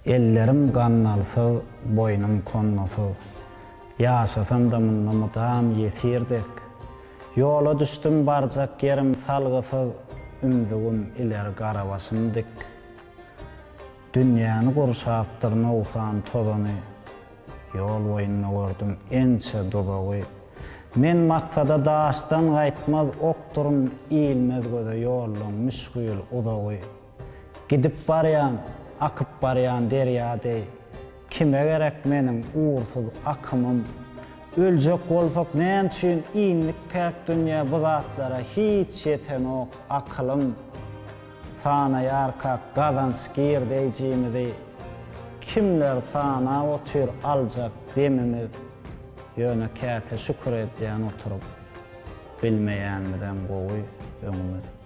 Ellerim gandalsyz, boýnum konnasyz. Ýaşasam-da munda mydam ýesir dek. Ýola düşdüm barjak ýerim salgysyz, Ümzügim ileri gara başym dik. Dünýäni gurşapdyr nogsan tozany, Ýol boýunda gördüm ençe duzagy. Men maksada daşdan gaýtmaz okduryn, Ilmez göze ýollaň müşgil uzagy. Gidip barýan, akyp barýan derýa deý, Kime gerek meniň ugursyz akymym. Öljek bolsak näme üçin indikkäk dünýä bu zatlara hiç ýetenok akylym. Sanaýarkak gazanç girdeýjimizi kimler sanap otyr aljak demimiz ýöne käte şükür edýän oturyp bilmeýänmizem gowy öňümiz.